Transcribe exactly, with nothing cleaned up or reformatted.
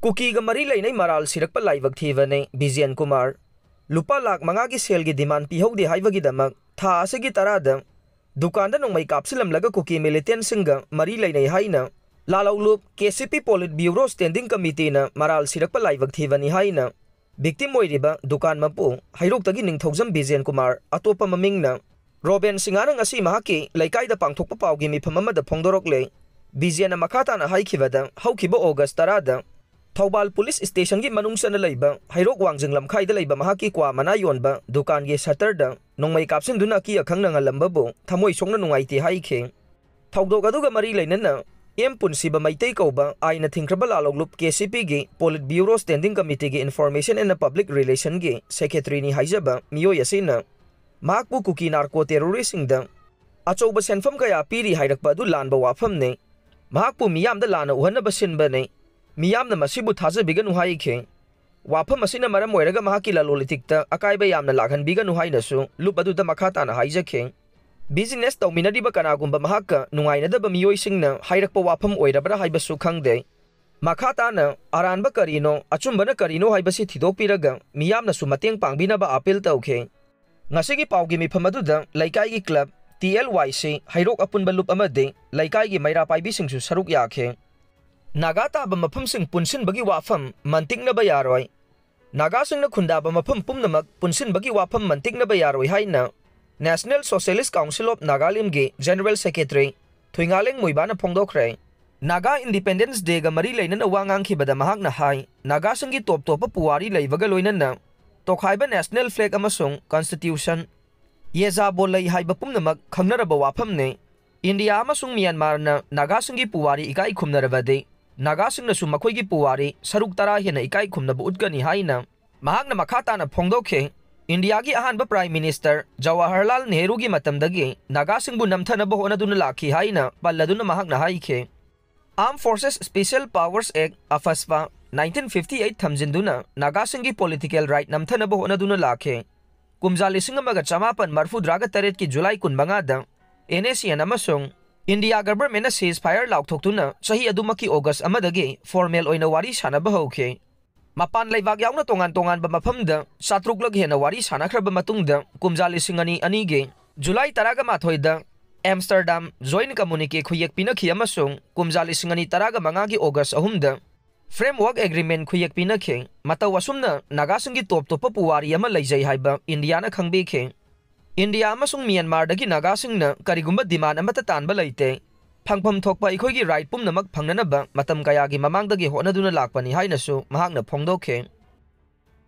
ꯀꯨꯀꯤꯒ ꯃꯔꯤ ꯂꯩꯅꯩ ꯃꯔꯥꯜ ꯁꯤꯔꯛꯄ ꯂꯥꯏꯕꯛ ꯊꯤꯕꯅꯤ ꯕꯤꯖꯦꯟ ꯀꯨꯃꯥꯔ꯫ ꯂꯨꯄꯥ ꯂꯥꯈ ꯃꯉꯥꯒꯤ ꯁꯦꯜꯒꯤ ꯗꯤꯃꯥꯟ ꯄꯤꯍꯧꯗꯦ ꯍꯥꯏꯕꯒꯤꯗꯃꯛ ꯊꯥ ꯑꯁꯤꯒꯤ ꯇꯔꯥꯗ ꯗꯨꯀꯥꯟꯗ ꯅꯣꯡꯃꯩ ꯀꯥꯞꯁꯤꯜꯂꯝꯂꯒ ꯀꯨꯀꯤ ꯃꯤꯂꯤꯇꯦꯟꯁꯤꯡꯒ ꯃꯔꯤ ꯂꯩꯅꯩ ꯍꯥꯏꯅ ꯂꯥꯜꯍꯧꯂꯨꯞ ꯀꯦ ꯁꯤ ꯄꯤ ꯄꯣꯂꯤꯠ ꯕ꯭ꯌꯨꯔꯣ ꯁ꯭ꯇꯦꯟꯗꯤꯡ ꯀꯃꯤꯇꯤꯅ ꯃꯔꯥꯜ ꯁꯤꯔꯛꯄ ꯂꯥꯏꯕꯛ ꯊꯤꯕꯅꯤ ꯍꯥꯏꯅ ꯚꯤꯛꯇꯤꯝ ꯑꯣꯏꯔꯤꯕ ꯗꯨꯀꯥꯟ ꯃꯄꯨ ꯍꯩꯔꯣꯛꯇꯒꯤ ꯅꯤꯡꯊꯧꯖꯝ ꯕꯤꯖꯦꯟ ꯀꯨꯃꯥꯔ, ꯑꯇꯣꯞꯄ ꯃꯃꯤꯡꯅ ꯔꯣꯕꯦꯟ ꯁꯤꯡꯍꯥꯅ ꯉꯁꯤ ꯃꯍꯥꯛꯀꯤ ꯂꯩꯀꯥꯏꯗ ꯄꯥꯡꯊꯣꯛꯄ ꯄꯥꯎꯒꯤ ꯃꯤꯐꯝ ꯑꯃꯗ ꯐꯣꯡꯗꯣꯔꯛꯂꯦ꯫ ꯕꯤꯖꯦꯟꯅ ꯃꯈꯥ ꯇꯥꯅ ꯍꯥꯏꯈꯤꯕꯗ, ꯍꯧꯈꯤꯕ ꯑꯣꯒꯁ ꯇꯔꯥꯗ ꯊꯧꯕꯥꯜ ꯄꯨꯂꯤꯁ ꯁ꯭ꯇꯦꯁꯟꯒꯤ ꯃꯅꯨꯡ ꯆꯟꯅ ꯂꯩꯕ ꯍꯩꯔꯣꯛ ꯋꯥꯡꯖꯤꯡ ꯂꯝꯈꯥꯏꯗ ꯂꯩꯕ ꯃꯍꯥꯛꯀꯤ ꯀ꯭ꯋꯥ ꯃꯅꯥ ꯌꯣꯟꯕ ꯗꯨꯀꯥꯟꯒꯤ ꯁꯇꯔꯗ ꯅꯣꯡꯃꯩ ꯀꯥꯞꯁꯤꯟꯗꯨꯅ ꯑꯀꯤ ꯑꯈꯪ ꯅꯪꯍꯜꯂꯝꯕꯕꯨ ꯊꯃꯣꯏ ꯁꯣꯛꯅ ꯅꯨꯡꯉꯥꯏꯇꯦ ꯍꯥꯏꯈꯤ꯫ ꯊꯧꯗꯣꯛ ꯑꯗꯨꯒ ꯃꯔꯤ ꯂꯩꯅꯅ ꯑꯦꯝ ꯄꯨꯟꯁꯤꯕ ꯃꯩꯇꯩ ꯀꯧꯕ ꯑꯥꯏꯟꯅ ꯊꯤꯡꯈ꯭ꯔꯕ ꯂꯥꯜꯍꯧꯂꯨꯞ ꯀꯦ ꯁꯤ ꯄꯤꯒꯤ ꯄꯣꯂꯤꯠ ꯕ꯭ꯌꯨꯔꯣ ꯁ꯭ꯇꯦꯟꯗꯤꯡ ꯀꯃꯤꯇꯤꯒꯤ ꯏꯟꯐꯣꯔꯃꯦꯁꯟ ꯑꯦꯟ ꯄꯕ꯭ꯂꯤꯛ ꯔꯤꯂꯦꯁꯟꯒꯤ ꯁꯦꯀ꯭ꯔꯦꯇꯔꯤꯅꯤ ꯍꯥꯏꯖꯕ ꯃꯤꯑꯣꯏ ꯑꯁꯤꯅ ꯃꯍꯥꯛꯄꯨ ꯀꯨꯀꯤ ꯅꯥꯔꯀꯣ ꯇꯦꯔꯣꯔꯤꯁꯁꯤꯡꯗ ꯑꯆꯧꯕ ꯁꯦꯟꯐꯝ ꯀꯌꯥ ꯄꯤꯔꯤ ꯍꯥꯏꯔꯛꯄ ꯑꯗꯨ ꯂꯥꯟꯕ ꯋꯥꯐꯝꯅꯤ꯫ ꯃꯍꯥꯛꯄꯨ ꯃꯤꯌꯥꯝꯗ ꯂꯥꯟꯅ ꯎꯍꯟꯅꯕ ꯁꯤꯟꯕꯅꯤ꯫ ꯃꯤꯌꯥꯝꯅ ꯃꯁꯤꯕꯨ ꯊꯥꯖꯕꯤꯒꯅꯨ ꯍꯥꯏꯈꯤ꯫ ꯋꯥꯐꯝ ꯑꯁꯤꯅ ꯃꯔꯝ ꯑꯣꯏꯔꯒ ꯃꯍꯥꯛꯀꯤ ꯂꯂꯣꯟ ꯏꯇꯤꯛꯇ ꯑꯀꯥꯏꯕ ꯌꯥꯝꯅ ꯂꯥꯛꯍꯟꯕꯤꯒꯅꯨ ꯍꯥꯏꯅꯁꯨ ꯂꯨꯞ ꯑꯗꯨꯗ ꯃꯈꯥ ꯇꯥꯅ ꯍꯥꯏꯖꯈꯤ꯫ ꯕꯤꯖꯤꯅꯦꯁ ꯇꯧꯃꯤꯟꯅꯔꯤꯕ ꯀꯅꯥꯒꯨꯝꯕ ꯃꯍꯥꯛꯀ ꯅꯨꯡꯉꯥꯏꯅꯗꯕ ꯃꯤꯑꯣꯏꯁꯤꯡꯅ ꯍꯥꯏꯔꯛꯄ ꯋꯥꯐꯝ ꯑꯣꯏꯔꯕ꯭ꯔꯥ ꯍꯥꯏꯕꯁꯨ ꯈꯪꯗꯦ꯫ ꯃꯈꯥ ꯇꯥꯅ ꯑꯔꯥꯟꯕ ꯀꯔꯤꯅꯣ, ꯑꯆꯨꯝꯕꯅ ꯀꯔꯤꯅꯣ ꯍꯥꯏꯕꯁꯤ ꯊꯤꯗꯣꯛꯄꯤꯔꯒ ꯃꯤꯌꯥꯝꯅꯁꯨ ꯃꯇꯦꯡ ꯄꯥꯡꯕꯤꯅꯕ ꯑꯥꯄꯤꯜ ꯇꯧꯈꯤ꯫ ꯉꯁꯤꯒꯤ ꯄꯥꯎꯒꯤ ꯃꯤꯐꯝ ꯑꯗꯨꯗ ꯂꯩꯀꯥꯏꯒꯤ ꯀ꯭ꯂꯕ, ꯇꯤ ꯑꯦꯜ ꯋꯥꯏ ꯁꯤ, ꯍꯩꯔꯣꯛ ꯑꯄꯨꯟꯕ ꯂꯨꯞ ꯑꯃꯗꯤ ꯂꯩꯀꯥꯏꯒꯤ ꯃꯩꯔꯥ ꯄꯥꯏꯕꯤꯁꯤꯡꯁꯨ ꯁꯔꯨꯛ ꯌꯥꯈꯤ꯫ ꯅꯥꯒꯥ ꯇꯥꯕ ꯃꯐꯝꯁꯤꯡ ꯄꯨꯟꯁꯤꯟꯕꯒꯤ ꯋꯥꯐꯝ ꯃꯟꯇꯤꯛꯅꯕ ꯌꯥꯔꯣꯏ꯫ ꯅꯥꯒꯥꯁꯤꯡꯅ ꯈꯨꯟꯗꯥꯕ ꯃꯐꯝ ꯄꯨꯝꯅꯃꯛ ꯄꯨꯟꯁꯤꯟꯕꯒꯤ ꯋꯥꯐꯝ ꯃꯟꯇꯤꯛꯅꯕ ꯌꯥꯔꯣꯏ ꯍꯥꯏꯅ National Socialist Council of Nagalandꯒꯤ ꯖꯦꯅꯔꯦꯜ ꯁꯦꯀ꯭ꯔꯦꯇꯔꯤ ꯊꯨꯏꯉꯥꯂꯦꯡ ꯃꯨꯏꯕꯥꯅ ꯐꯣꯡꯗꯣꯛꯈ꯭ꯔꯦ꯫ ꯅꯥꯒꯥ ꯏꯟꯗꯤꯄꯦꯟꯗꯦꯟꯁ ꯗꯦꯒ ꯃꯔꯤ ꯂꯩꯅꯅ ꯋꯥ ꯉꯥꯡꯈꯤꯕꯗ ꯃꯍꯥꯛꯅ ꯍꯥꯏ, ꯅꯥꯒꯥꯁꯤꯡꯒꯤ ꯇꯣꯞ ꯇꯣꯞꯄ ꯄꯨꯋꯥꯔꯤ ꯂꯩꯕꯒ ꯂꯣꯏꯅꯅ ꯇꯣꯈꯥꯏꯕ ꯅꯦꯁꯅꯦꯜ ꯐ꯭ꯂꯦꯒ ꯑꯃꯁꯨꯡ ꯀꯟꯁꯇꯤꯇ꯭ꯌꯨꯁꯟ, ꯌꯦꯖꯥꯕꯣ ꯂꯩ ꯍꯥꯏꯕ ꯄꯨꯝꯅꯃꯛ ꯈꯪꯅꯔꯕ ꯋꯥꯐꯝꯅꯤ꯫ ꯏꯟꯗꯤꯌꯥ ꯑꯃꯁꯨꯡ ꯃ꯭ꯌꯥꯟꯃꯥꯔꯅ ꯅꯥꯒꯥꯁꯤꯡꯒꯤ ꯄꯨꯋꯥꯔꯤ ꯏꯀꯥꯏ ꯈꯨꯝꯅꯔꯕꯗꯤ, ꯅꯥꯒꯥꯁꯤꯡꯅꯁꯨ ꯃꯈꯣꯏꯒꯤ ꯄꯨꯋꯥꯔꯤ ꯁꯔꯨꯛ ꯇꯔꯥ ꯍꯦꯟꯅ ꯏꯀꯥꯏ ꯈꯨꯝꯅꯕ ꯎꯠꯀꯅꯤ ꯍꯥꯏꯅ ꯃꯍꯥꯛꯅ ꯃꯈꯥ ꯇꯥꯅ ꯐꯣꯡꯗꯣꯛꯈꯤ꯫ ꯏꯟꯗꯤꯌꯥꯒꯤ ꯑꯍꯥꯟꯕ ꯄ꯭ꯔꯥꯏꯝ ꯃꯤꯅꯤꯁꯇꯔ ꯖꯋꯥꯍꯔꯂꯥꯜ ꯅꯦꯍꯔꯨꯒꯤ ꯃꯇꯝꯗꯒꯤ ꯅꯥꯒꯥꯁꯤꯡꯕꯨ ꯅꯝꯊꯅꯕ ꯍꯣꯠꯅꯗꯨꯅ ꯂꯥꯛꯈꯤ ꯍꯥꯏꯅ ꯄꯜꯂꯗꯨꯅ ꯃꯍꯥꯛꯅ ꯍꯥꯏꯈꯤ, Armed Forces Special Powers Act, AFSPA, nineteen fifty eight ꯊꯝꯖꯤꯟꯗꯨꯅ ꯅꯥꯒꯥꯁꯤꯡꯒꯤ ꯄꯣꯂꯤꯇꯤꯀꯦꯜ ꯔꯥꯏꯠ ꯅꯝꯊꯅꯕ ꯍꯣꯠꯅꯗꯨꯅ ꯂꯥꯛꯈꯤ꯫ ꯀꯨꯝꯖꯥ ꯂꯤꯁꯤꯡ ꯑꯃꯒ ꯆꯃꯥꯄꯟ ꯃꯔꯐꯨꯇꯔꯥꯒ ꯇꯔꯦꯠꯀꯤ ꯖꯨꯂꯥꯏ ꯀꯨꯟꯃꯉꯥꯗ ꯑꯦꯟ ꯑꯦꯁ ꯑꯦꯟ ꯑꯃꯁꯨꯡ ꯏꯟꯗꯤꯌꯥ ꯒꯚꯔꯟꯃꯦꯟꯠꯅ ceasefire ꯂꯥꯎꯊꯣꯛꯇꯨꯅ ꯆꯍꯤ ꯑꯗꯨꯃꯛꯀꯤ ꯑꯣꯒꯁ ꯑꯃꯗꯒꯤ ꯐꯣꯔꯃꯦꯜ ꯑꯣꯏꯅ ꯋꯥꯔꯤ ꯁꯥꯅꯕ ꯍꯧꯈꯤ꯫ ꯃꯄꯥꯟ ꯂꯩꯕꯥꯛ ꯌꯥꯎꯅ ꯇꯣꯉꯥꯟ ꯇꯣꯉꯥꯟꯕ ꯃꯐꯝꯗ ꯆꯥꯇ꯭ꯔꯨꯛꯂꯛ ꯍꯦꯟꯅ ꯋꯥꯔꯤ ꯁꯥꯅꯈ꯭ꯔꯕ ꯃꯇꯨꯡꯗ ꯀꯨꯝꯖꯥ ꯂꯤꯁꯤꯡ ꯑꯅꯤ ꯑꯅꯤꯒꯤ ꯖꯨꯂꯥꯏ ꯇꯔꯥꯒ ꯃꯥꯊꯣꯏꯗ ꯑꯦꯝꯁꯇꯔꯗꯥꯝ joint communique ꯈꯨꯌꯦꯛ ꯄꯤꯅꯈꯤ ꯑꯃꯁꯨꯡ ꯀꯨꯝꯖꯥ ꯂꯤꯁꯤꯡ ꯑꯅꯤ ꯇꯔꯥꯒ ꯃꯉꯥꯒꯤ ꯑꯣꯒꯁ ꯑꯍꯨꯝꯗ framework agreement ꯈꯨꯌꯦꯛ ꯄꯤꯅꯈꯤ꯫ ꯃꯇꯧ ꯑꯁꯨꯝꯅ ꯅꯥꯒꯥꯁꯤꯡꯒꯤ ꯇꯣꯞ ꯇꯣꯞꯄ ꯄꯨꯋꯥꯔꯤ ꯑꯃ ꯂꯩꯖꯩ ꯍꯥꯏꯕ ꯏꯟꯗꯤꯌꯥꯅ ꯈꯪꯕꯤꯈꯤ꯫ ꯏꯟꯗꯤꯌꯥ ꯑꯃꯁꯨꯡ ꯃ꯭ꯌꯥꯟꯃꯥꯔꯗꯒꯤ ꯅꯥꯒꯥꯁꯤꯡꯅ ꯀꯔꯤꯒꯨꯝꯕ demand ꯑꯃꯠꯇ ꯇꯥꯟꯕ ꯂꯩꯇꯦ꯫ ꯐꯪꯐꯝ ꯊꯣꯛꯄ ꯑꯩꯈꯣꯏꯒꯤ right ꯄꯨꯝꯅꯃꯛ ꯐꯪꯅꯅꯕ ꯃꯇꯝ ꯀꯌꯥꯒꯤ ꯃꯃꯥꯡꯗꯒꯤ ꯍꯣꯠꯅꯗꯨꯅ ꯂꯥꯛꯄꯅꯤ ꯍꯥꯏꯅꯁꯨ ꯃꯍꯥꯛꯅ ꯐꯣꯡꯗꯣꯛꯈꯤ꯫